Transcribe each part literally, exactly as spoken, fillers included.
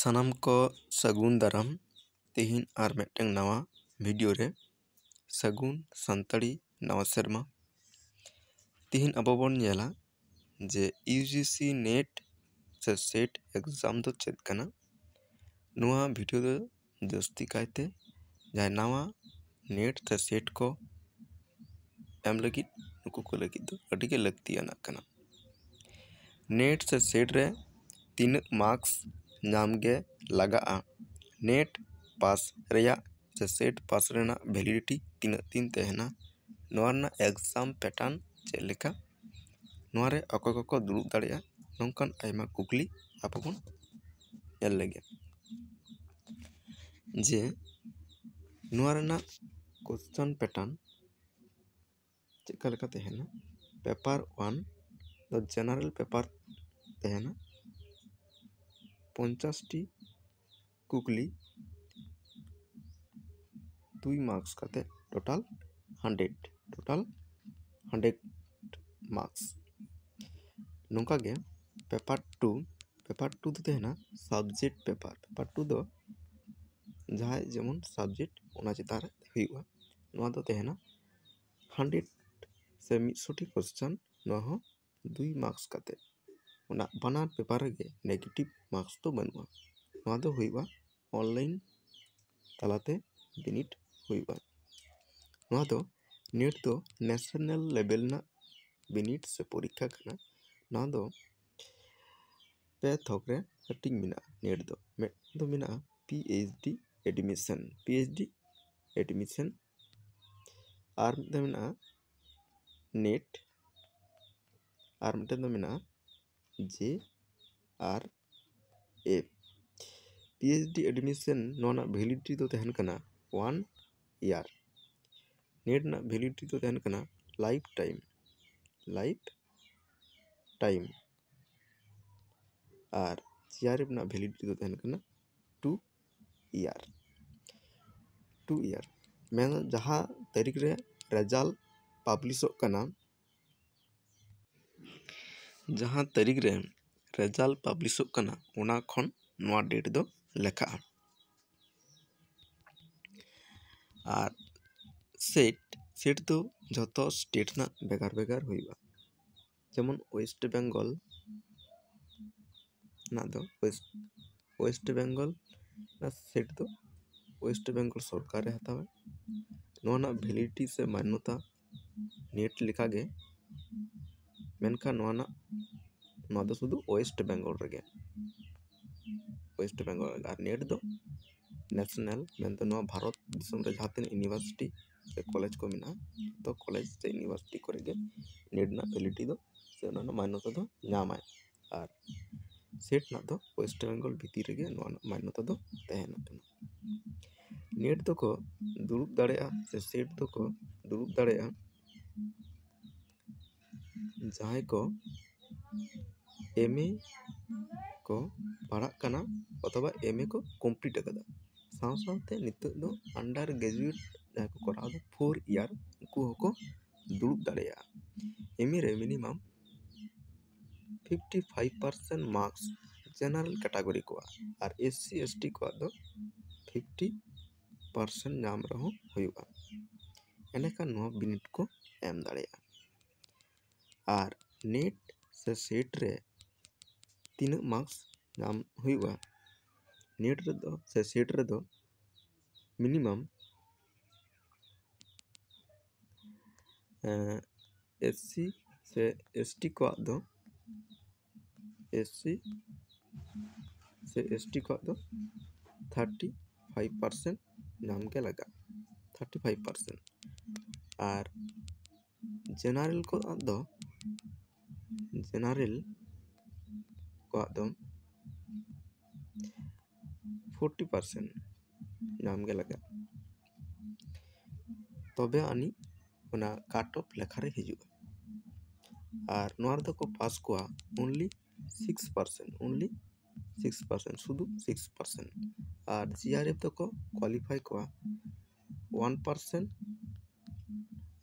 ᱥᱟᱱᱟᱢ ᱠᱚ ᱥᱟᱹᱜᱩᱱ ᱫᱟᱨᱟᱢ᱾ ᱛᱮᱦᱮᱧ ᱟᱨ ᱢᱤᱫᱴᱟᱝ ᱱᱟᱣᱟ ᱵᱷᱤᱰᱤᱭᱳ ᱨᱮ ᱥᱟᱹᱜᱩᱱ ᱥᱟᱱᱛᱟᱲᱤ ᱱᱟᱣᱟ ᱥᱮᱨᱢᱟ᱾ ᱛᱮᱦᱮᱧ ᱟᱵᱚ ᱵᱚᱱ ᱧᱮᱞᱟ ᱡᱮ ᱤᱭᱩ ᱡᱤ ᱥᱤ ᱱᱮᱴ ᱥᱮ ᱥᱮᱴ ᱮᱠᱡᱟᱢ ᱫᱚ ᱪᱮᱫ ᱠᱟᱱᱟ᱾ ᱱᱚᱣᱟ ᱵᱷᱤᱰᱤᱭᱳ ᱫᱚ ᱡᱟᱹᱥᱛᱤ ᱠᱟᱭᱛᱮ ᱡᱟᱦᱟᱸᱭ ᱱᱟᱣᱟ ᱱᱮᱴ ᱥᱮ ᱥᱮᱴ ᱠᱚ ᱮᱢ ᱞᱟᱹᱜᱤᱫ, ᱱᱩᱠᱩ ᱠᱚ ᱞᱟᱹᱜᱤᱫ ᱫᱚ ᱟᱹᱰᱤ ᱜᱮ ᱞᱟᱹᱠᱛᱤᱭᱟᱱᱟᱜ ᱠᱟᱱᱟ᱾ ᱱᱮᱴ ᱥᱮ ᱥᱮᱴ ᱨᱮ ᱛᱤᱱᱟᱹᱜ ᱢᱟᱨᱠᱥ ᱧᱟᱢ ᱜᱮ ᱞᱟᱜᱟᱜᱼᱟ? ᱱᱮᱴ ᱯᱟᱥ ᱨᱮᱭᱟᱜ ᱥᱮ ᱥᱮᱴ ᱯᱟᱥ ᱨᱮᱱᱟᱜ ᱵᱷᱮᱞᱤᱰᱤᱴᱤ ᱛᱤᱱᱟᱹᱜ ᱫᱤᱱ ᱛᱟᱦᱮᱱᱟ? ᱱᱚᱣᱟ ᱨᱮᱱᱟᱜ ᱮᱠᱡᱟᱢ ᱯᱮᱴᱟᱨᱱ ᱪᱮᱫ ᱞᱮᱠᱟ? ᱱᱚᱣᱟ ᱨᱮ ᱚᱠᱚᱭ ᱠᱚᱠᱚ ᱫᱩᱲᱩᱵ ᱫᱟᱲᱮᱭᱟᱜᱼᱟ? ᱱᱚᱝᱠᱟᱱ ᱟᱭᱢᱟ ᱠᱩᱠᱞᱤ ᱟᱵᱚ ᱵᱚᱱ ᱧᱮᱞ ᱞᱮᱜᱮ᱾ ᱡᱮ ᱱᱚᱣᱟ ᱨᱮᱱᱟᱜ ᱠᱚᱥᱪᱟᱱ ᱯᱮᱴᱟᱨᱱ ᱪᱮᱫᱠᱟ ᱞᱮᱠᱟ ᱛᱟᱦᱮᱱᱟ? ᱯᱮᱯᱟᱨ ᱚᱣᱟᱱ ᱫᱚ ᱡᱮᱱᱟᱨᱮᱞ ᱯᱮᱯᱟᱨ ᱛᱟᱦᱮᱱᱟ, ᱯᱚᱧᱪᱟᱥ ᱴᱤ ᱠᱩᱠᱞᱤ, ᱫᱩᱭ ᱢᱟᱨᱠᱥ ᱠᱟᱛᱮ, total hundred, total hundred marks. ᱱᱚᱝᱠᱟ ᱜᱮ ᱯᱮᱯᱟᱨ ᱴᱩ, ᱯᱮᱯᱟᱨ ᱴᱩ ᱫᱚ ᱛᱟᱦᱮᱱᱟ ᱥᱟᱵᱡᱮᱠᱴ ᱯᱮᱯᱟᱨ᱾ ᱯᱮᱯᱟᱨ ᱴᱩ ᱫᱚ ᱡᱟᱦᱟᱸᱭ ᱡᱮᱢᱚᱱ ᱥᱟᱵᱡᱮᱠᱴ, ᱚᱱᱟ ᱪᱮᱛᱟᱱ ᱨᱮ ᱦᱩᱭᱩᱜᱼᱟ᱾ ᱱᱚᱣᱟ ᱫᱚ ᱛᱟᱦᱮᱱᱟ ᱦᱟᱱᱰᱨᱮᱰ ᱥᱮ ᱢᱤᱫᱥᱚ ᱴᱤ ᱠᱚᱥᱪᱟᱱ, ᱱᱚᱣᱟ ᱦᱚᱸ ᱫᱩᱭ ᱢᱟᱨᱠᱥ ᱠᱟᱛᱮ᱾ ᱚᱱᱟ ᱵᱟᱱᱟᱨ ᱯᱮᱯᱟᱨ ᱨᱮᱜᱮ ᱱᱮᱜᱮᱴᱤᱵᱷ ᱢᱟᱨᱠᱥ ᱫᱚ ᱵᱟᱹᱱᱩᱜᱼᱟ᱾ ᱱᱚᱣᱟ ᱫᱚ ᱦᱩᱭᱩᱜᱼᱟ ᱚᱱᱞᱟᱭᱤᱱ ᱛᱟᱞᱟᱛᱮ ᱵᱤᱱᱤᱰ ᱦᱩᱭᱩᱜᱼᱟ᱾ ᱱᱚᱣᱟ ᱫᱚ ᱱᱮᱴ ᱫᱚ ᱱᱮᱥᱱᱟᱞ ᱞᱮᱵᱮᱞ ᱨᱮᱱᱟᱜ ᱵᱤᱱᱤᱰ ᱥᱮ ᱯᱚᱨᱤᱠᱠᱷᱟ ᱠᱟᱱᱟ᱾ ᱱᱚᱣᱟ ᱫᱚ ᱯᱮ ᱛᱷᱚᱠ ᱨᱮ ᱦᱟᱹᱴᱤᱧ ᱢᱮᱱᱟᱜᱼᱟ᱾ ᱱᱮᱴ ᱫᱚ ᱢᱤᱫ ᱫᱚ ᱢᱮᱱᱟᱜᱼᱟ P H D admission, P H D admission, ᱟᱨ ᱢᱤᱫᱴᱮᱱ ᱢᱮᱱᱟᱜᱼᱟ ᱱᱮᱴ, ᱟᱨ ᱢᱤᱫᱴᱮᱱ ᱫᱚ ᱢᱮᱱᱟᱜᱼᱟ J R F. P H D admission, ᱱᱚᱣᱟ ᱨᱮᱱᱟᱜ ᱵᱷᱮᱞᱤᱰᱤᱴᱤ ᱫᱚ ᱛᱟᱦᱮᱱ ᱠᱟᱱᱟ ᱚᱣᱟᱱ ᱤᱭᱟᱨ᱾ ᱱᱮᱴ ᱨᱮᱱᱟᱜ ᱵᱷᱮᱞᱤᱰᱤᱴᱤ ᱫᱚ ᱛᱟᱦᱮᱱ ᱠᱟᱱᱟ ᱞᱟᱭᱤᱯᱷ ᱴᱟᱭᱤᱢ, ᱞᱟᱭᱤᱯᱷ ᱴᱟᱭᱤᱢ᱾ ᱟᱨ ᱡᱮ ᱟᱨ ᱮᱯᱷ ᱨᱮᱱᱟᱜ ᱵᱷᱮᱞᱤᱰᱤᱴᱤ ᱫᱚ ᱛᱟᱦᱮᱱ ᱠᱟᱱᱟ ᱴᱩ ᱤᱭᱟᱨ, ᱴᱩ ᱤᱭᱟᱨ᱾ ᱢᱮᱱ ᱡᱟᱦᱟᱸ ᱛᱟᱹᱨᱤᱠᱷ ᱨᱮ ᱨᱮᱡᱟᱞᱴ ᱯᱟᱵᱽᱞᱤᱥᱚᱜ ᱠᱟᱱᱟ, ᱡᱟᱦᱟᱸ ᱛᱟᱹᱨᱤᱠᱷ ᱨᱮ ᱨᱮᱡᱟᱞᱴ ᱯᱟᱵᱽᱞᱤᱥᱚᱜ ᱠᱟᱱᱟ, ᱚᱱᱟ ᱠᱷᱚᱱ ᱱᱚᱣᱟ ᱰᱮᱴ ᱫᱚ ᱞᱮᱠᱷᱟᱜᱼᱟ᱾ ᱟᱨ ᱥᱮᱴ, ᱥᱮᱴ ᱫᱚ ᱡᱷᱚᱛᱚ ᱥᱴᱮᱴ ᱨᱮᱱᱟᱜ ᱵᱷᱮᱜᱟᱨ ᱵᱷᱮᱜᱟᱨ ᱦᱩᱭᱩᱜᱼᱟ᱾ ᱡᱮᱢᱚᱱ ᱳᱭᱮᱥᱴ ᱵᱮᱝᱜᱚᱞ ᱨᱮᱱᱟᱜ ᱫᱚ ᱳᱭᱮᱥᱴ, ᱳᱭᱮᱥᱴ ᱵᱮᱝᱜᱚᱞ ᱨᱮᱱᱟᱜ ᱥᱮᱴ ᱫᱚ ᱳᱭᱮᱥᱴ ᱵᱮᱝᱜᱚᱞ ᱥᱚᱨᱠᱟᱨᱮ ᱦᱟᱛᱟᱣᱟ᱾ ᱱᱚᱣᱟ ᱨᱮᱱᱟᱜ ᱵᱷᱮᱞᱤᱰᱤᱴᱤ ᱥᱮ ᱢᱟᱱᱱᱚᱛᱟ ᱱᱮᱴ ᱞᱮᱠᱟᱜᱮ, ᱢᱮᱱᱠᱷᱟᱱ ᱱᱚᱣᱟ ᱨᱮᱱᱟᱜ, ᱱᱚᱣᱟ ᱫᱚ ᱥᱩᱫᱷᱩ ᱳᱭᱮᱥᱴ ᱵᱮᱝᱜᱚᱞ ᱨᱮᱜᱮ, ᱳᱭᱮᱥᱴ ᱵᱮᱝᱜᱚᱞ ᱨᱮᱜᱮ᱾ ᱟᱨ ᱱᱮᱴ ᱫᱚ ᱱᱮᱥᱱᱟᱞ, ᱢᱮᱱᱫᱚ ᱱᱚᱣᱟ ᱵᱷᱟᱨᱚᱛ ᱫᱤᱥᱚᱢ ᱨᱮ ᱡᱟᱦᱟᱸ ᱛᱤᱱᱟᱹᱜ ᱤᱭᱩᱱᱤᱵᱷᱟᱨᱥᱤᱴᱤ ᱥᱮ ᱠᱚᱞᱮᱡᱽ ᱠᱚ ᱢᱮᱱᱟᱜᱼᱟ, ᱡᱚᱛᱚ ᱠᱚᱞᱮᱡᱽ ᱥᱮ ᱤᱭᱩᱱᱤᱵᱷᱟᱨᱥᱤᱴᱤ ᱠᱚᱨᱮ ᱜᱮ ᱱᱮᱴ ᱨᱮᱱᱟᱜ ᱵᱷᱮᱞᱤᱰᱤᱴᱤ ᱫᱚ ᱥᱮ ᱚᱱᱟ ᱨᱮᱱᱟᱜ ᱢᱟᱱᱱᱚᱛᱟ ᱫᱚ ᱧᱟᱢᱟᱭ᱾ ᱟᱨ ᱥᱮᱴ ᱨᱮᱱᱟᱜ ᱫᱚ ᱳᱭᱮᱥᱴ ᱵᱮᱝᱜᱚᱞ ᱵᱷᱤᱛᱤᱨ ᱨᱮᱜᱮ ᱱᱚᱣᱟ ᱨᱮᱱᱟᱜ ᱢᱟᱱᱱᱚᱛᱟ ᱫᱚ ᱛᱟᱦᱮᱱ ᱠᱟᱱᱟ᱾ ᱱᱮᱴ ᱫᱚᱠᱚ ᱫᱩᱲᱩᱵ ᱫᱟᱲᱮᱭᱟᱜᱼᱟ ᱥᱮ ᱥᱮᱴ ᱫᱚᱠᱚ ᱫᱩᱲᱩᱵ ᱫᱟᱲᱮᱭᱟᱜᱼᱟ ᱡᱟᱦᱟᱸᱭ ᱠᱚ ᱮᱢ ᱮ ᱠᱚ ᱯᱟᱲᱦᱟᱜ ᱠᱟᱱᱟ ᱚᱛᱷᱚᱵᱟ ᱮᱢ ᱮ ᱠᱚ ᱠᱚᱢᱯᱞᱤᱴ ᱟᱠᱟᱫᱟ᱾ ᱥᱟᱶ ᱥᱟᱶᱛᱮ ᱱᱤᱛᱚᱜ ᱫᱚ ᱟᱱᱰᱟᱨ ᱜᱨᱮᱡᱩᱭᱮᱴ ᱡᱟᱦᱟᱸᱭ ᱠᱚ ᱠᱚᱨᱟᱣ ᱮᱫᱟ ᱯᱷᱳᱨ ᱤᱭᱟᱨ, ᱩᱱᱠᱩ ᱦᱚᱸᱠᱚ ᱫᱩᱲᱩᱵ ᱫᱟᱲᱮᱭᱟᱜᱼᱟ᱾ ᱮᱢ ᱮ ᱨᱮ minimum fifty five percent marks general category ᱠᱚᱣᱟᱜ, ᱟᱨ ᱮᱥ ᱥᱤ ᱮᱥ ᱴᱤ ᱠᱚᱣᱟᱜ ᱫᱚ ᱯᱷᱤᱯᱴᱤ ᱯᱟᱨᱥᱮᱱᱴ ᱧᱟᱢ ᱨᱮᱦᱚᱸ ᱦᱩᱭᱩᱜᱼᱟ᱾ ᱮᱸᱰᱮᱠᱷᱟᱱ ᱱᱚᱣᱟ ᱵᱤᱱᱤᱰ ᱠᱚ ᱮᱢ ᱫᱟᱲᱮᱭᱟᱜᱼᱟ᱾ ᱟᱨ ᱱᱮᱴ ᱥᱮ ᱥᱮᱴ ᱨᱮ ᱛᱤᱱᱟᱹᱜ ᱢᱟᱨᱠᱥ ᱧᱟᱢ ᱦᱩᱭᱩᱜᱼᱟ? ᱱᱮᱴ ᱨᱮᱫᱚ ᱥᱮ ᱥᱮᱴ ᱨᱮᱫᱚ ᱢᱤᱱᱤᱢᱟᱢ ᱮᱥ ᱥᱤ ᱥᱮ ᱮᱥ ᱴᱤ ᱠᱚᱣᱟᱜ ᱫᱚ, ᱮᱥ ᱥᱤ ᱥᱮ ᱮᱥ ᱴᱤ ᱠᱚᱣᱟᱜ ᱫᱚ ᱛᱷᱟᱨᱴᱤ ᱯᱷᱟᱭᱤᱵᱷ ᱯᱟᱨᱥᱮᱱᱴ ᱧᱟᱢ ᱜᱮ ᱞᱟᱜᱟᱜᱼᱟ, ᱛᱷᱟᱨᱴᱤ ᱯᱷᱟᱭᱤᱵᱷ ᱯᱟᱨᱥᱮᱱᱴ᱾ ᱟᱨ ᱡᱮᱱᱟᱨᱮᱞ ᱠᱚᱣᱟᱜ ᱫᱚ, ᱡᱮᱱᱟᱨᱮᱞ ᱠᱚᱣᱟᱜ ᱫᱚ ᱯᱷᱳᱨᱴᱤ ᱯᱟᱨᱥᱮᱱᱴ ᱧᱟᱢ ᱜᱮ ᱞᱟᱜᱟᱜᱼᱟ, ᱛᱚᱵᱮ ᱟᱹᱱᱤᱡ ᱚᱱᱟ ᱠᱟᱴ ᱚᱯᱷ ᱞᱮᱠᱷᱟ ᱨᱮ ᱦᱤᱡᱩᱜᱼᱟ᱾ ᱟᱨ ᱱᱚᱣᱟ ᱨᱮᱫᱚ ᱠᱚ ᱯᱟᱥ ᱠᱚᱣᱟ only six percent, only six percent, ᱥᱩᱫᱷᱩ ᱥᱤᱠᱥ ᱯᱟᱨᱥᱮᱱᱴ᱾ ᱟᱨ ᱡᱤ ᱟᱨ ᱮᱯᱷ ᱫᱚᱠᱚ ᱠᱳᱣᱟᱞᱤᱯᱷᱟᱭ ᱠᱚᱣᱟ ᱳᱣᱟᱱ ᱯᱟᱨᱥᱮᱱᱴ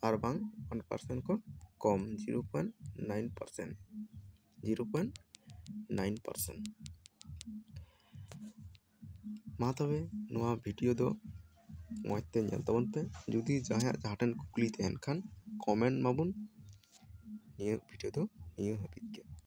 ᱟᱨ ᱵᱟᱝ ᱳᱣᱟᱱ ᱯᱟᱨᱥᱮᱱᱴ ᱠᱷᱚᱱ ᱠᱚᱢ, zero point nine percent, zero point nine percent. ᱢᱟ ᱛᱚᱵᱮ ᱱᱚᱣᱟ ᱵᱷᱤᱰᱤᱭᱳ ᱫᱚ ᱢᱚᱡᱽ ᱛᱮ ᱧᱮᱞ ᱛᱟᱵᱚᱱ ᱯᱮ᱾ ᱡᱩᱫᱤ ᱡᱟᱦᱟᱸᱭᱟᱜ ᱡᱟᱦᱟᱸ ᱴᱷᱮᱱ ᱠᱩᱠᱞᱤ ᱛᱟᱦᱮᱱ ᱠᱷᱟᱱ ᱠᱚᱢᱮᱱᱴ ᱢᱟᱵᱚᱱ᱾ ᱱᱤᱭᱟᱹ ᱵᱷᱤᱰᱤᱭᱳ ᱫᱚ ᱱᱤᱭᱟᱹ ᱦᱟᱹᱵᱤᱡ ᱜᱮ᱾